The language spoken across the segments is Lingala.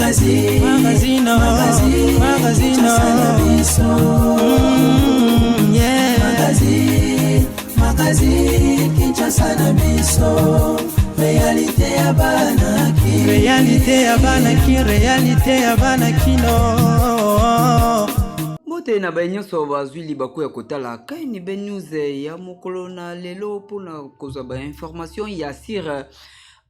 Magazine, Magazine, magazine, magazine, Kinshasa na biso. Yeah. Magazine, magazine, Kinshasa na biso. Réalité ya bana Kin. Réalité ya bana Kin, réalité ya bana Kino. Mbote na baye nyonso bazwi libaku ya kotala KNB News ya mokolo na lelo mpona kozwa ba information ya sire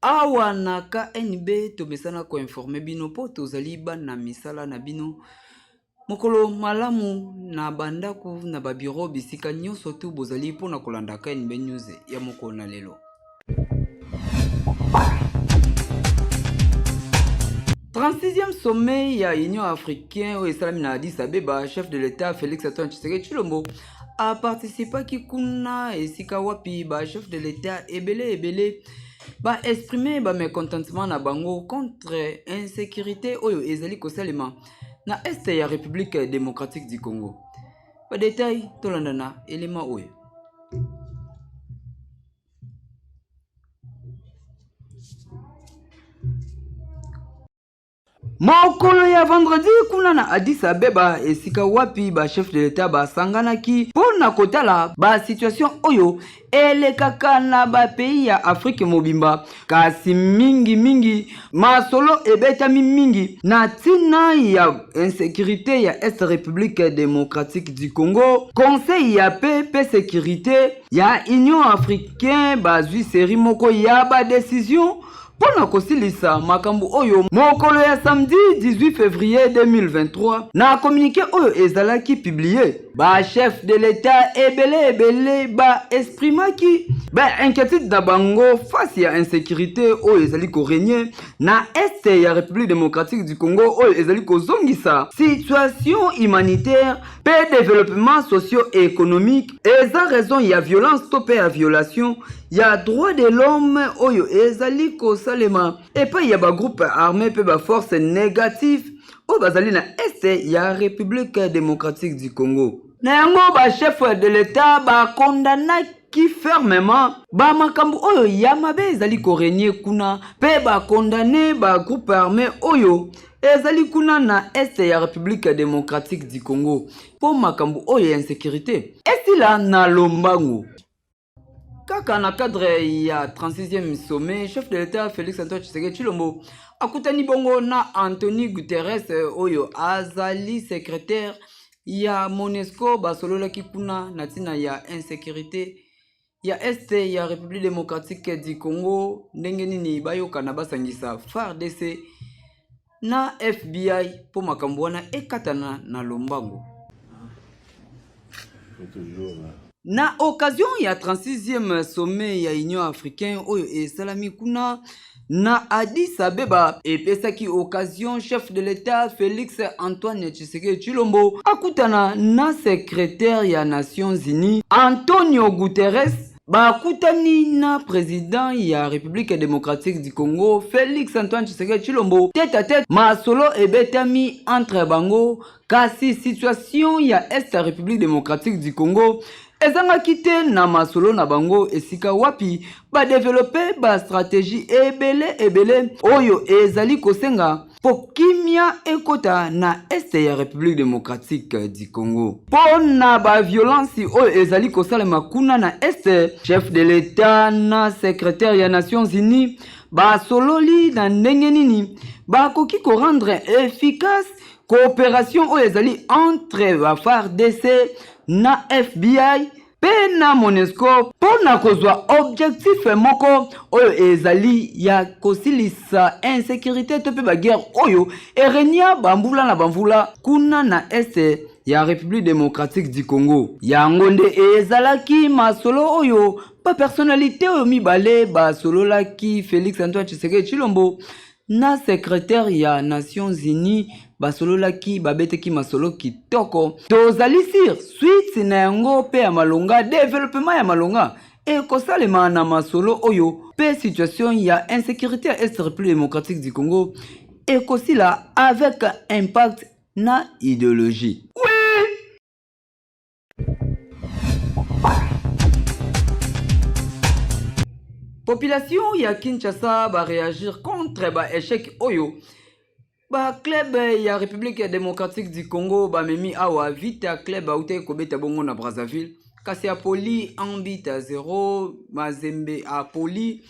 awa na KNB. Tomesana koinforme bino mpo tozali bana misala na bino. Mokolo malamu na bandako na babiro bisika nyonso tu bozali mpona kolanda KNB News ya mokolo na lelo. 36e sommet ya Union africaine oyo esalami na Addis Abeba, chef de l'État Félix Antoine Tshisekedi Tshilombo aparticipaki kuna, esika wapi ba chef de l'État ebele ebele ba exprimer ba mécontentement na bango contre insécurité oyo ezali kosalema na est ya République démocratique du Congo. Ba détail tolanda na elema oyo. Mokolo ya vendredi kuna na Addis Abeba, esika wapi ba chef de l'État basanganaki mpo na kotala ba situation oyo elekaka na ba pays ya Afrique mobimba, kasi mingi mingi masolo ebetami mingi na ntina ya insécurité ya Est République démocratique du Congo. Conseil ya paix pe sécurité ya Union africaine bazwi série moko ya ba décision mpo na kosilisa makambo oyo. Mokolo ya samedi 18 février 2023, na communiqué oyo ezalaki publié, ba chef de l'État ebele ebele baexprimaki bainquiétude na bango face ya insécurité oyo ezali korégner na est ya République démocratique du Congo, oyo ezali kozongisa situation humanitaire mpe développement socio-économique. Eza raison ya violence to mpe ya violation ya droit de l'homme oyo ezali kosalema epai ya bagroupe armé mpe baforce négative oyo bazali na est ya République démocratique du Congo. Na yango, bachef de l'État bakondanaki fermement bamakambo oyo ya mabe ezali korégner kuna mpe bakondamner bagroupe armé oyo ezali kuna na est ya République démocratique du Congo, mpo makambo oyo ya insécurité esila na lombangu. Kaka na cadre ya 36e sommet, chef de l'État Félix Antoine Tshisekedi Tshilombo akutani bongo na Anthony Guterres oyo azali secrétaire ya MONUSCO. Basololaki kuna na ntina ya insécurité ya est ya République démocratique du Congo, ndenge nini bayokana basangisa FARDC na FBI mpo makambo wana ekatana na lombango. Na occasion ya 36e sommet ya Union africaine oyo esalami kuna na Addis Abeba, epesaki occasion chef de l'État Félix Antoine Tshisekedi Tshilombo akutana na secrétaire ya Nations unies Antonio Guterres. Bakutani na président ya République démocratique du Congo Félix Antoine Tshisekedi Tshilombo tête à tête. Masolo ebetami entre bango, kasi situation ya est ya République démocratique du Congo ezangaki te na masolo na bango, esika wapi badévelopper bastratégie ebele ebele oyo ezali kosenga mpo kimia ekota na est ya République démocratique du Congo. Mpo na baviolence oyo ezali kosalema kuna na est, chef de l'État na secrétaire ya Nations unies basololi na ndenge nini bakoki korendre efficace coopération oyo ezali entre ba FARDC na FBI mpe na MONUSCO, mpo na kozwa objectif moko oyo ezali ya kosilisa insécurité to mpe baguerre oyo erégner bamvula na bamvula kuna na est ya République démocratique du Congo. Yango nde ezalaki masolo oyo bapersonnalité oyo mibale basololaki. Félix Antoine Tshisekedi Tshilombo na secrétaire ya Nations unies basololaki, babetaki masolo kitoko. Tozali sur suite na yango mpe ya malonga, développement ya malonga ekosalema na masolo oyo, mpe situation ya insécurité ya est République démocratique du Congo ekosila avec impact na idéologie, oui. Population ya Kinshasa baréagir contre baéchec oyo. Ba club ya Republique Democratique du Congo bamemi awa Vita Club autaki kobeta bongo na Brazzaville, kasi apoli 1 but à 0. Mazembe apoli.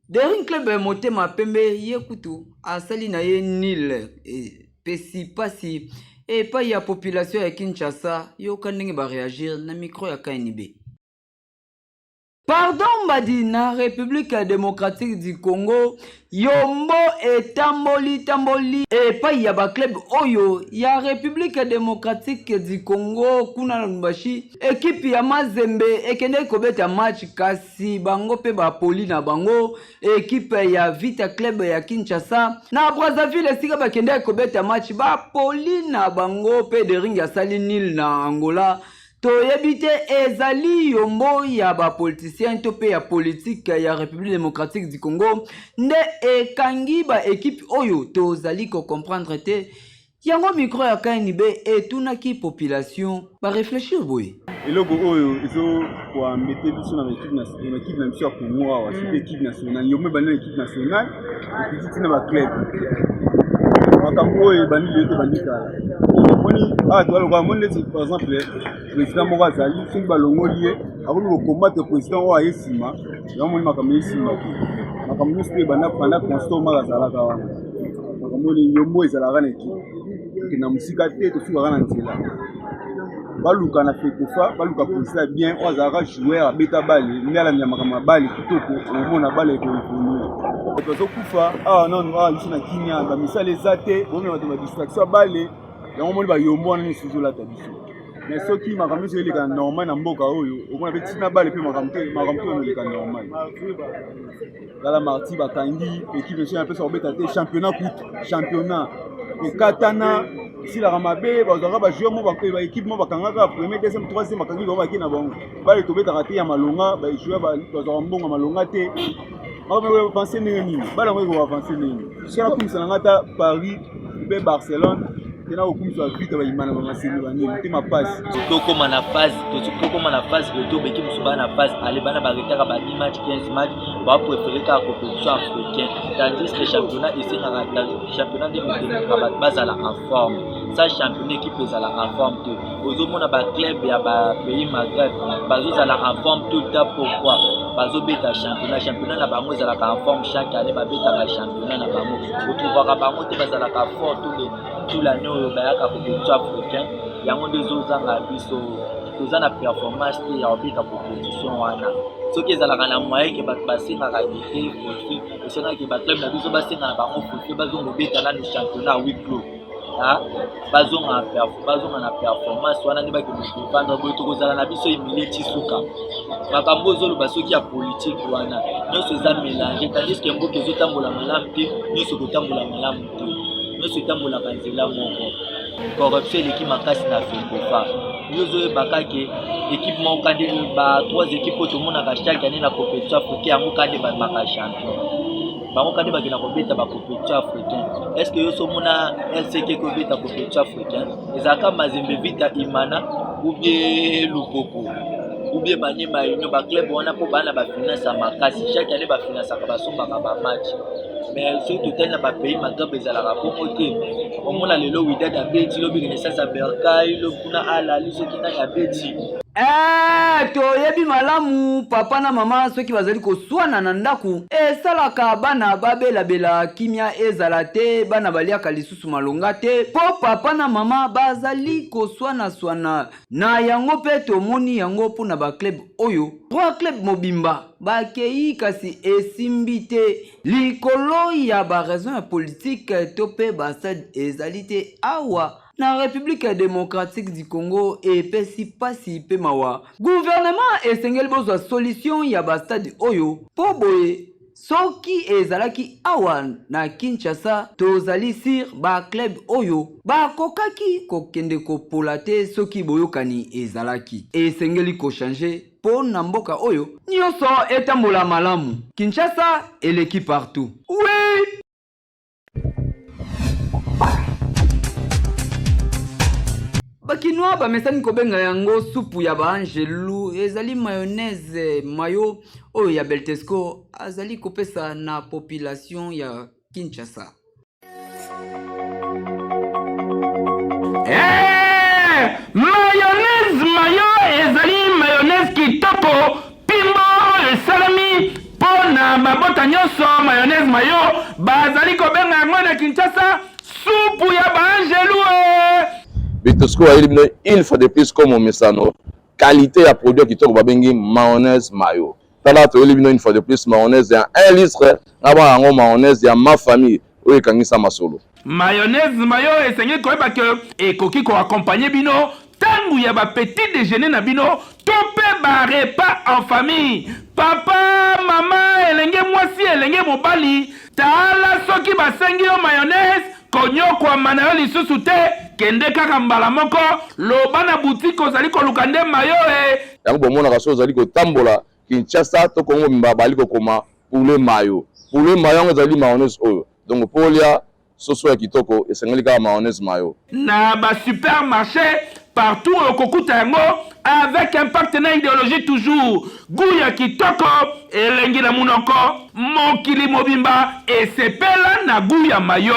Daring Club motema pembe ye kutu asali na ye nil, epesi pasi epai ya population ya Kinshasa. Yoka ndenge ba reagir na micro ya KNB. Pardon mbadi, na Republique Democratique du Congo yombo etamboli tamboli epai ya ba club oyo ya Republique Democratique du Congo. Kuna na Lubumbashi, ekipe ya Mazembe ekendeki kobeta match, kasi bango mpe bapoli na bango ekipe ya Vita Club ya Kinshasa. Na Brazzaville, esika bakendeki kobeta match, bapoli na bango mpe Daring asali nil na Angola. Toyebi te ezali yombo ya bapoliticien to mpe ya politike ya République Démocratique du Congo nde ekangi ba ekipe oyo, tozali kocomprendre te yango. Micro ya KNB etunaki population barefléchir boye. Eloko oyo ezokoembêter biso na baéquipe na biso ya Congo awa, surtout équipe nationale, yombo ebandi na équipe nationale, ekiti ntina baclub. Makambo oyo ebandi lelo te, ebandi kala. Omoni awa toaloka, moni neti par exemple président moko azali, soki balongoli ye, akomi kocombattre président oyo aye nsima. Yango moni makambo ye nsima te. Makambo nyonso mpe ebanda panda Constant Omari azalaka wana. Makambo oyo yombo ezalaka na équipe, tokenda mosika te, tosukaka na nzela. Baluka na FECOFA, baluka président bien oyo azalaka joueur, abeta balle, nde alandela makambo ya balle kitoko. Omona balle ekoévoluer. Bato bazokufa awa nanu awa biso na Kimia, bamisala eza te, bomema bato badistraction ya balle. Yango moni bayombo wana nyonso ezolata biso. Mais soki makambo nyonso eleka normal na mboka oyo, omona mpe ntina balle mpe makambo te, makambo te oyo eleka normal. Tala marti bakangi équipe nationale, apesa kobeta te championnat kutu, championnat ekatana, esilaka mabe. Bazwaka bajoueur mo, baéquipe mo bakangaka premier, deuxième, troisième, bakangi bango, bake na bango. Balle tobetaka te ya malonga, bajoueur bazwaka mbongo ya malonga te. Avancer ndenge nini? Balle yango ekoavancer ndenge nini? Soki nakumisa nanga ata Paris mpe Barcelone te, na kokumisa Vita, bayima na bamasemi banini, motema pasi. Tokóma na phase retour. Beki mosusu baa na phase aller, bana baretaka ba 10 match, 15 match, bapréféré kaka compétition africain, tandis que championnat esengaka, championnat nde moto bato bazala en forme. Sa championnat, équipe ezala en forme te. Ozomona baclub ya bapays Maghreb bazozala en forme tout le temps. Pourquoi? Bazobeta championnat, championnat na bango ezalaka en forme chaque année. Babetaka championnat na bango, otrouvaka bango te bazalaka fort tout l'année. Oyo bayaka compétition africain, yango nde ezozanga biso. Toza na performance te ya kobeta compétition wana. Soki ezalaka na moyen ke bato basengaka ete forfait, esengaki baclub na biso basenga na bango forfait, bazonga kobeta nanu championnat huis clos, bazonga na performance wana nde bakende kodéfendre. Boye tokozala na biso humilie ti suka. Makambo ozoloba soki ya politike wana nyonso eza mélange, tandis que mboka ezotambola malamu te, nyonso ekotambola malamu te, nyonso etambolaka nzela moko. Corruption eleki makasi na FECOFA. Yo ozoyebaka ke équipe moko kandi ba trois équipe oyo tomonaka chaque année na compétition africain, yango kandi babimaka champion, bango kandi bakenda kobeta bacompétition africain. Est ce que yo so omona LCK kobeta compétition africain? Ezalaka Mazembe, Vita, Imana ou bien Lupopo ou bien Maniema Union. Baclub wana mpo baa na bafinance ya makasi, chaque année bafinansaka, basombaka bamatch. Mais soki totali na bapays Maghreb, ezalaka bongo te. Omona lelo Wydad abeti, lobi Renaissance ya Berkane, lobi kuna alali soki nani abeti. Toyebi malamu papa na mama soki bazali koswana na ndako, esalaka bana babelabela, kimia ezala te, bana baliaka lisusu malonga te mpo papa na mama bazali koswanaswana na yango. Mpe tomoni yango mpona baclub oyo, trois club mobimba bakei, kasi esimbi te likolo ya baraison ya politike to mpe bastade ezali te awa na République Démocratique du Congo. Epesi mpasi mpe mawa. Gouvernement esengeli bozwa solution ya bastade oyo, mpo boye soki ezalaki awa na Kinshasa, tozali sûr baclub oyo bakokaki kokende kopola te soki boyokani ezalaki. Esengeli kochanger mpo na mboka oyo nyonso etambola malamu. Kinshasa eleki partout, oui. Bakinois bamesani kobenga yango supu ya baangelu. Ezali mayonnaise mayo oyo ya Beltesco azali kopesa na population ya Kinshasa. Eh, mayonnaise mayo ezali mayonnaise kitoko pimbo oyo esalemi mpo na mabota nyonso. Mayonnaise mayo bazali kobenga yango na Kinshasa supu ya baangelu. Eh. Bitosco ayeli bino une fois de plus comme omesano qualité ya produit ya kitoko babengi mayonnaise mayo. Tala toyeli bino une fois de plus mayonnaise ya 1 litre na bana yango mayonnaise ya ma famille oyo ekangisa masolo. Mayonnaise mayo esengeli koyeba ke ekoki koaccompagne bino ntango ya ba petit déjeuner na bino to mpe ba repas en famille. Papa, mama, elenge mwasi, elenge mobali, tala soki basengi yo mayonnaise, konyokwama na yo lisusu te, kende kaka mbala moko, loba na boutique ozali koluka nde mayo e. Yango bomonaka soki ozali kotambola Kinshasa to Congo mobimba bali kokoma poulet mayo. Poulet mayo yango ezali mayonnaise oyo. Donc mpo olia soso ya kitoko esengeli kaka mayonnaise mayo. Na ba supermarché partout okokuta yango avec impact na idéologie toujours goût ya kitoko elengi na munoko mokili mobimba esepela na goût ya mayo.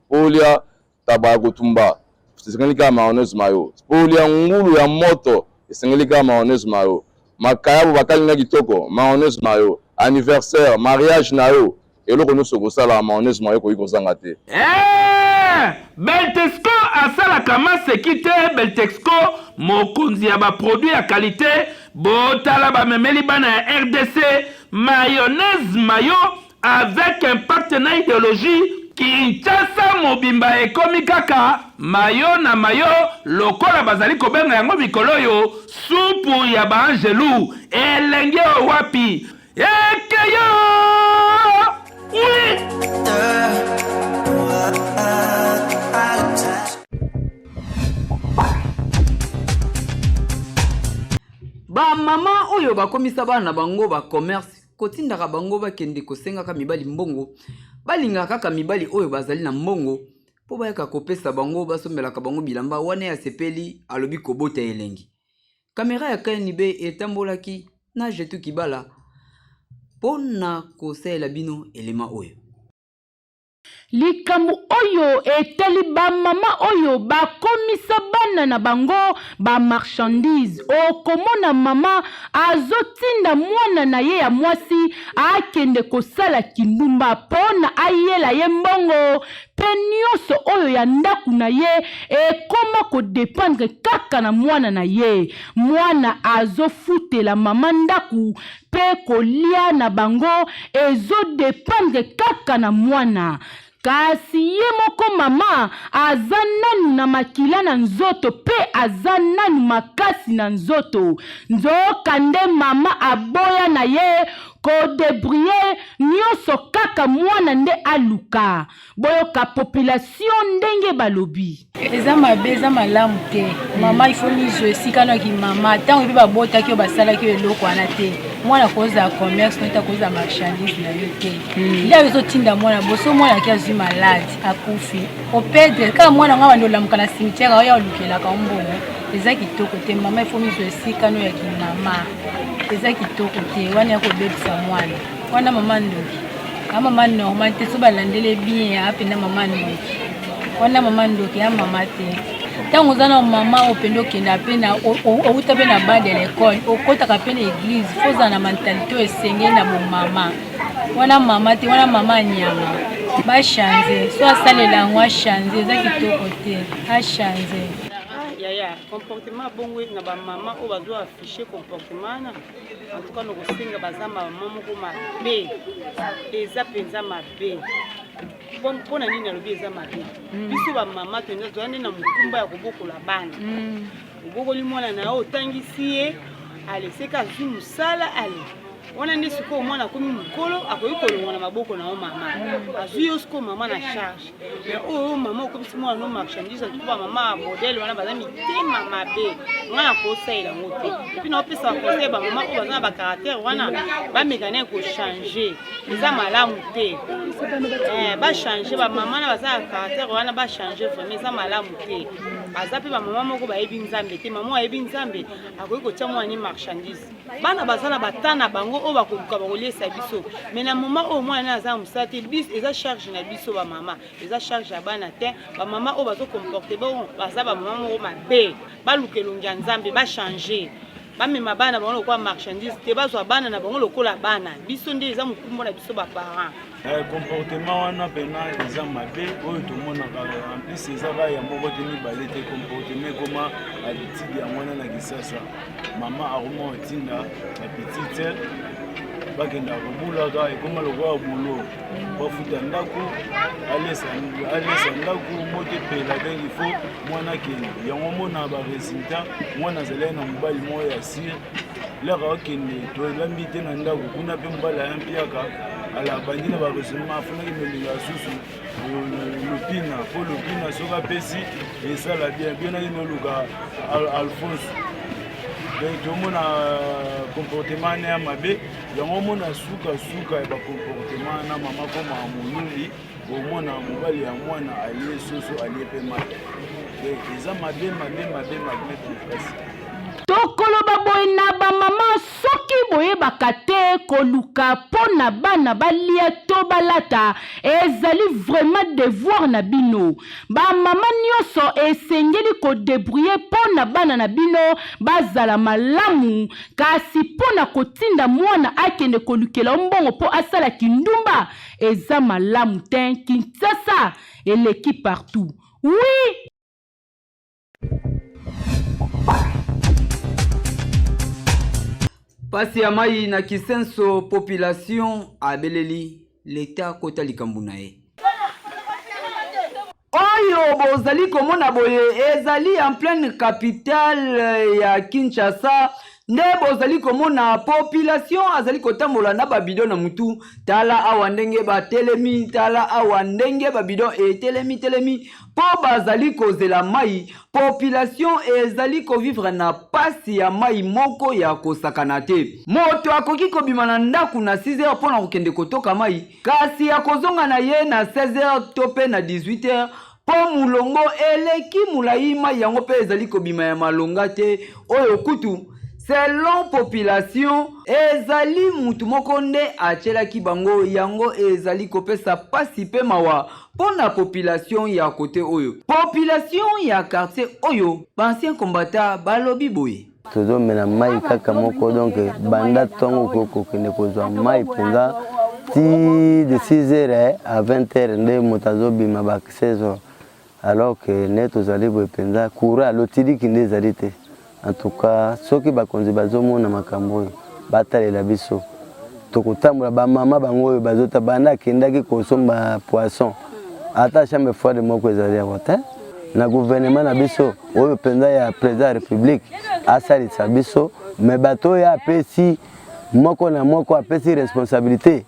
Mpo olia taba ya kotumba esengeli kaka mayonnaise mayo. Mpo olia ngulu ya moto esengeli kaka mayonnaise mayo. Makayabo bakalinga kitoko mayonnaise mayo. Anniversaire, mariage na yo eloko nyonso okosala mayonnaise mayo ekoki kozanga te. Eh! Beltexco asalaka maseki te. Beltexco mokonzi ya ba produit ya qualité. Botala bamemeli bana ya RDC mayonnaise mayo avec impact na idéologie. Kinshasa mobimba ekomi kaka mayo na mayo lokola bazali kobenga yango mikolo oyo supu ya baangelu. Elenge oyo wapi ekeyo oui. Bamama oyo bakomisa bana na bango ba commerce, kotindaka bango bakende kosengaka mibali mbongo, balingaka kaka mibali oyo bazali na mbongo mpo bayaka kopesa bango, basombelaka bango bilamba wana. Ya sepeli alobi kobota elengi. Kamera ya KNB etambolaki na Jetu Kibala mpo na kosalela bino elema oyo. Likambo oyo etali ba mama oyo bakomisa bana na bango ba marchandise. Okomona mama azotinda mwana na ye ya mwasi akende kosala kindumba mpo na ayela ye mbongo, mpe nyonso oyo ya ndako na ye ekoma kodépendre kaka na mwana na ye. Mwana azofutela mama ndako mpe kolia na bango ezodépendre kaka na mwana, kasi ye moko mama aza nanu na makila na nzoto mpe aza nanu makasi na nzoto. Nzoka nde mama aboya na ye kodébrouiller nyonso, kaka mwana nde aluka. Boyoka population ndenge balobi. Eza mabe, eza malamu te. Mama, ifo mizwa esika noki mama. Ntango epe babotaki oyo basalaki oyo eloko wana te. Mwana kozala commerce nota, kozala marchandise na yo te. Nde ayo ezotinda mwana boso. Mwana aki azwi malade, akufi, operdre kaka mwana ngo. Abandi olamuka na cimetière, oyo olukelaka mbongo. Eza kitoko te. Mama, ifo mizwa esika no ya kimama. Eza kitoko te wana ya kobebisa mwana wana. Mama ndoki, a mama normal te. So balandele bien, apenda mama ndoki wana. Mama ndoki ya mama te. Ntango oza na mama oyo mpenza, okenda mpe na outa mpe na banc de l'école, okɔtaka mpe na église, fo ozala na mentalité oyo esengeli na bomama wana. Mama te wana, mama ya nyama. Bachange so asalela yango, achange. Eza kitoko te, achange. Yaya, comportement bongo na bamama oyo bazwa affiche comportement wana, en tout cas nakosenga, baza mama moko mabe. Eza mpenza mabe. Mpo na nini alobi eza mabe? Biso bamama toza toza nde na mokumba ya kobokola bana. Obokoli mwana na yo, otangisi ye, ale seka azwi mosala, ale wana nde sikoyo mwana akomi mokolo, akoki kolongwa na maboko na yo. Mama azwi yo sikoyo mama na charge. Mais oyo mama okomisi mwana no marchandise, antuka bamama ya modèle wana baza mitema mabe. Ngai nakosalela yango te. Et puis naopesa baconseil, bamama oyo baza na bacaractère wana, bameka naye kochange. Eza malamu te. Bachange, bamama na baza na caractère wana, bachange vraiment. Eza malamu te. Baza mpe bamama moko bayebi Nzambe te. Mama ayebi Nzambe akoki kotia mwana ni marchandise. Bana baza na bata na bango. oyo bakoluka bakoliesa biso. Mais na moment oyo mwana na aza na mosala te, bis eza charge na biso bamama, eza charge ya bana te. Bamama oyo bazokomporte bongo baza bamama moko mabe, baluka elongi ya Nzambe, bachange, bamema bana bango lokola marchandise te, bazwa bana na bango lokola bana. Biso nde eza mokumba na biso baparent. Eh, comportement wana mpena eza mabe oyo tomonaka en plus eza kaka ya moko te mibale te comportement ekoma habitude yango wana na kisasa mama akoma kotinda bapetite bakenda kobulaka ekoma lokola bulo bafuta ndako alesa ndako moto epela donc il faut mwana akende yango omona baresultat mwana azalaki na mobali moko ya sire laka okende tolambi te na ndako kuna mpe mobali aya mpiaka ala abandi na baresonnement afunaki melinga susu lopina mpo lopina soki apesi esala bien bien naki noluka alphonse donc tomona euh, comportement na ya mabe yango omona sukasuka ya bacomportement na mama koma moluli omona mobali ya mwana alie soso alie mpe mai eza mabe mabe mabe mabe makasi. Tokoloba boye na bamama, soki boyebaka te koluka mpo na bana balia to balata ezali vraiment devoir na bino. Ba mama nioso esengeli ko debrouiller mpo na bana na bino bazala malamu kasi mpo na kotinda mwana akende kolukela yo mbongo mpo asala kindumba eza malamu tein Kinshasa eleki partout oui. Pasi ya mai na Kisenso, population abeleli l'etat kota likambo na ye. Oyo bozali komona boye ezali en pleine capitale ya Kinshasa nde bozali komona population azali kotambola na babido na mutu. Tala awa ndenge batelemi, tala awa ndenge babido etelemi telemi mpo bazali kozela mai. Population ezali kovivre na pasi ya mai moko ya kosakana te. Moto akoki kobima na ndako na 6 heures mpo na kokende kotoka mai, kasi akozonga na ye na 16 heures to mpe na 18 heures mpo molongo eleki molai, mai yango mpe ezali kobima ya malonga te. Oyo kutu selon population ezali mutu moko nde atielaki bango yango, ezali kopesa pasi mpe mawa mpo na population ya kote oyo. Population ya quartier oyo ba anciens combattants balobi boye. Tozomela mai kaka moko donc banda ntongo kokende kozwa mai mpenza ti de 6 heures à 20 heures nde moto azobima ba 16 heures alors que nde tozali boye mpenza courant lotiliki nde ezali te. En tout cas soki bakonzi bazomona makambo oyo batalela biso tokotambola bamama bango oyo bazota banda akendaki kosomba poisson ata chambre froide moko ezali awa te na gouvernement na biso oyo mpenza ya président ya république asalisa biso me bato oyo apesi moko na moko apesi responsabilité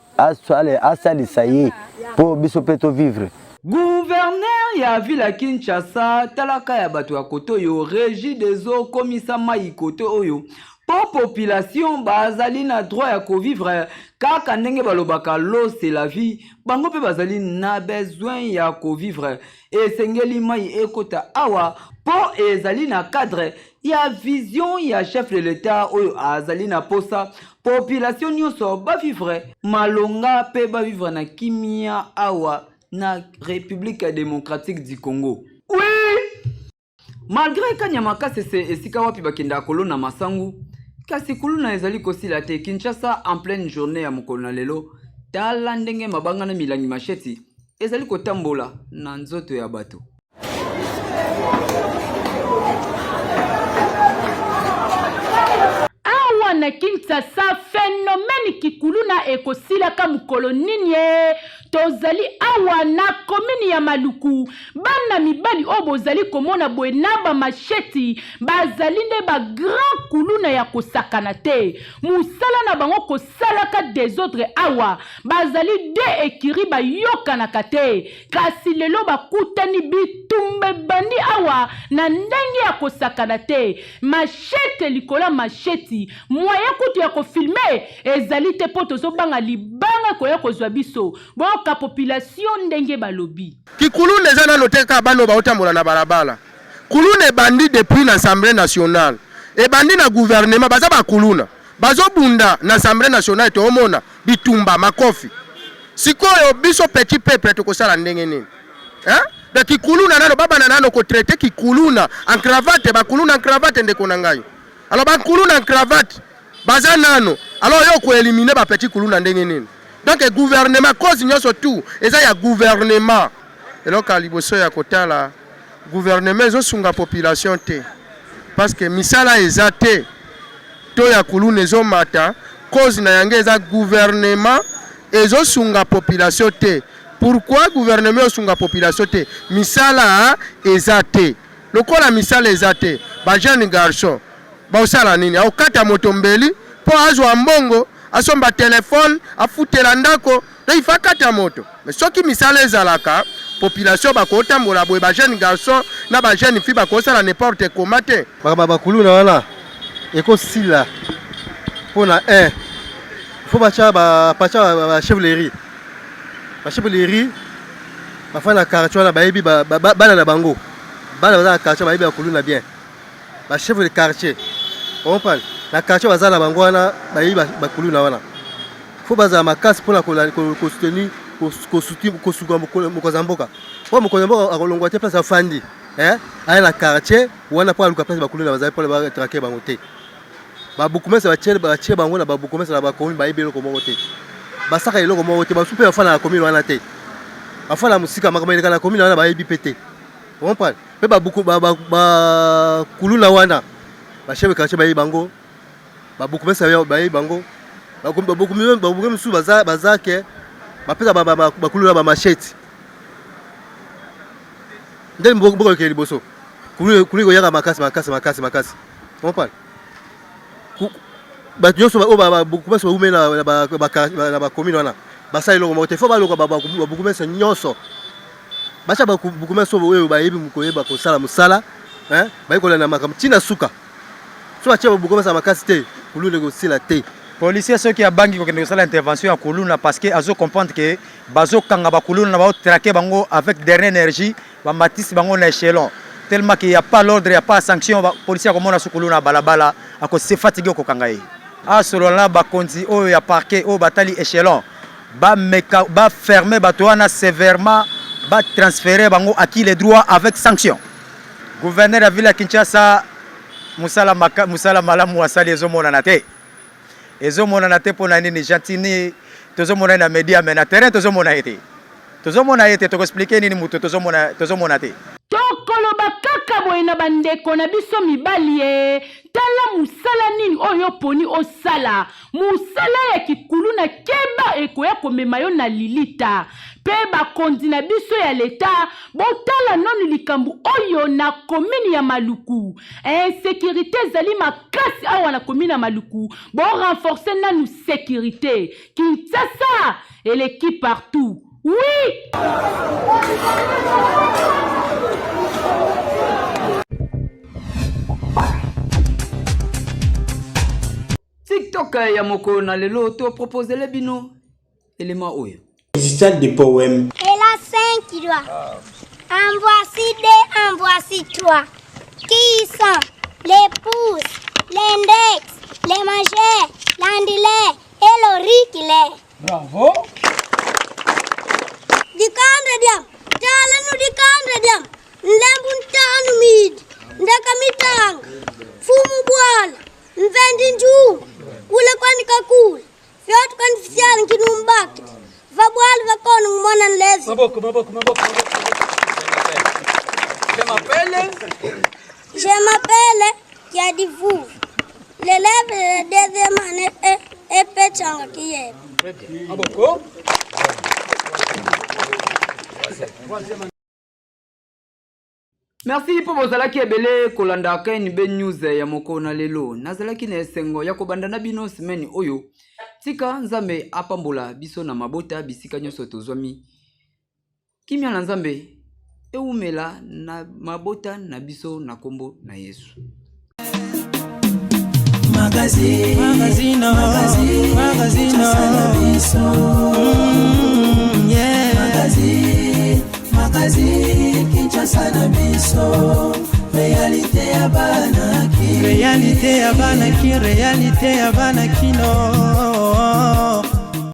asalisa ye mpo biso mpe tovivre. Gouverneur ya ville ya Kinshasa talaka ya bato ya kote oyo regie des eaux komisa mai kote oyo mpo population bazali na droit ya kovivre kaka ndenge balobaka l'eau c'est la vie bango mpe bazali na besoin ya kovivre esengeli mai ekota awa mpo ezali na cadre ya vision ya chef de l'etat oyo azali na posa population nyonso bavivre malonga mpe bavivre na kimia awa na République démocratique du Congo. Oui! Malgré kanyama kasese esika wapi bakendaka kolona masangu, kasi kuluna ezali kosila te. Kinshasa en pleine journée ya mokolo na lelo, tala ndenge mabanga na milangi macheti ezali kotambola na nzoto ya bato. Awa na Kinshasa phenomène kikuluna ekosilaka mokolo nini ee? Tozali awa na commune ya Maluku, bana mibali oyo bozali komona boye na ba macheti bazali nde ba grand kuluna ya kosakana te. Mosala na bango kosalaka desordre awa, bazali deux ecuries bayokanaka te. Kasi lelo bakutani bitumba ebandi awa na ndenge ya kosakana te machette likolo ya macheti moyen kutu ya ko filmer ezali te po tozobanga libanga ekoya kozwa biso boyoka population ndenge balobi. Kikuluna eza nano te kaka bana oyo baotambola na balabala. Kuluna ebandi depuis na Assemblee nationale, ebandi na gouvernement, baza ba kuluna. Bazobunda na Assemblée nationale toomona bitumba makofi. Sikoyo biso petit peuple tokosala ndenge nini? Hein? Donc kikuluna nano babana nano ko traiter kikuluna en cravate bakuluna en cravate ndeko na ngai. Alors bakuluna en cravate baza nano alors yo ko éliminer ba petit kuluna ndenge nini? Donc gouvernement cause nyonso tout eza ya gouvernement. Eloko ya liboso ya kotala gouvernement ezosunga population te parce que misala eza te to ya kuluna ezomata cause na yango eza gouvernement ezosunga population te pourquoi gouvernement ezosunga population te misala eza te lokola misala eza te ba jeune garçon Bakosala nini? Akokata moto mbeli mpo azwa mbongo, asomba telefone, afutela ndako. Donc il faut akata moto. Mais soki misala ezalaka, population bakotambola boye, ba jeunes garçons na ba jeunes filles bakosala n'importe comment te. Makambo ya bakuluna wana ekosila mpo na 1 faut batya batya ba chef leri ba chef leri bafanda na quartier wana bayebi bana na bango bana baza na quartier bayebi bakuluna bien ba chef de quartier comprendre na quartier baza na bango wana bayebi bakuluna wana fo bazala makasi mpona kosoutenir kosuka mokonzi ya mboka mpo mokonzi ya mboka akolongwa te place afandi aya na quartier wana mpo aluka place bakuluna bazali mpona batrake bango te babukumese batie bango na babukumese na bakomi bayebi eloko moko te basaka eloko moko te basusu mpe bafanda na komine wana te bafanda mosika makambo eleka na komine wana bayebi mpe te comprendre mpe bakuluna wana bachef de quartier bayebi bango babourgmestre bayebi bango babourgmestre mosusu baza ke bapesa bakuluna bamachete nde mboka ekende liboso kuluna ekoyaka makasi makasi makasi makasi comprendre bato nyonso oyo babourgmestre baumeli na bacommune wana basala eloko moko te fo baloka babourgmestre nyonso Bacha ba bourgmestre oyo bayebi koyeba kosala mosala hein, bayebi kolanda makambo ntina suka. So batia ba bourgmestre makasi te, kuluna ekosila te. Policier soki abangi kokende kosala intervention ya kuluna parce que azo comprendre que bazo kanga ba kuluna na bao traquer bango avec dernière énergie, ba matisi bango na échelon tellement qu'il y a pas l'ordre, il y a pas sanction, ba policier akomona su kuluna balabala ako se fatiguer kokanga ye. Asolola na bakonzi oyo ya parquet oyo batali échelon ba meka ba fermer bato wana sévèrement ba transférer bango à qui les droits avec sanction. Gouverneur ya ville ya Kinshasa musala maka, musala malamu asali ezomonana te, ezomonana te mpo na nini? Gentini tozomona ye na media mais na terrain tozomona ye te, tozomona ye te, tokoexplike nini moto tozomona, tozomona te. Tokoloba kaka boye na bandeko na biso mibali ee, tala mosala nini oyo oponi osala. Mosala ya kikuluna keba ekoya komema yo na lilita. Pe bakonzi na biso ya leta botala nanu likambo oyo na commune ya Maluku. Insecurite ezali makasi awa na commune ya Maluku, bo renforcer nanu securite. Kinshasa eleki partout. Oui! TikTok ya mokolo na lelo to proposele bino elema oyo. Récital de poèmes. Elle a cinq doigts. En voici deux, en voici trois. Qui sont les pouces, l'index, les majeurs, l'andulaire et l'auriculaire. Bravo. Dikandre diam, talanu dikandre diam, nlembu ntanu midi, ndeka mitanga, fumu bwala, Mvendi njuu kule kwani kakule fyotu kwani fisyali nkinumbakiti vabwali vakono ngumona nlezi. Maboko, maboko, maboko. Je m'appelle. Je m'appelle Kiadivu. L'élève de la deuxième année est, est Pechanga Kiyeb. Maboko. Merci mpo bozalaki ebele kolanda KNB News ya mokolo na lelo. Nazalaki na esengo ya kobanda na bino semaine oyo. Tika Nzambe apambola biso na mabota bisika nyonso tozwami. Kimia na Nzambe ewumela na mabota na biso na kombo na Yesu. Magazine, magazine, magazine, magazine, yeah. Magazine, magazine, Kinshasa na biso. Réalité ya bana Kin. Réalité ya bana Kin, réalité ya bana Kino.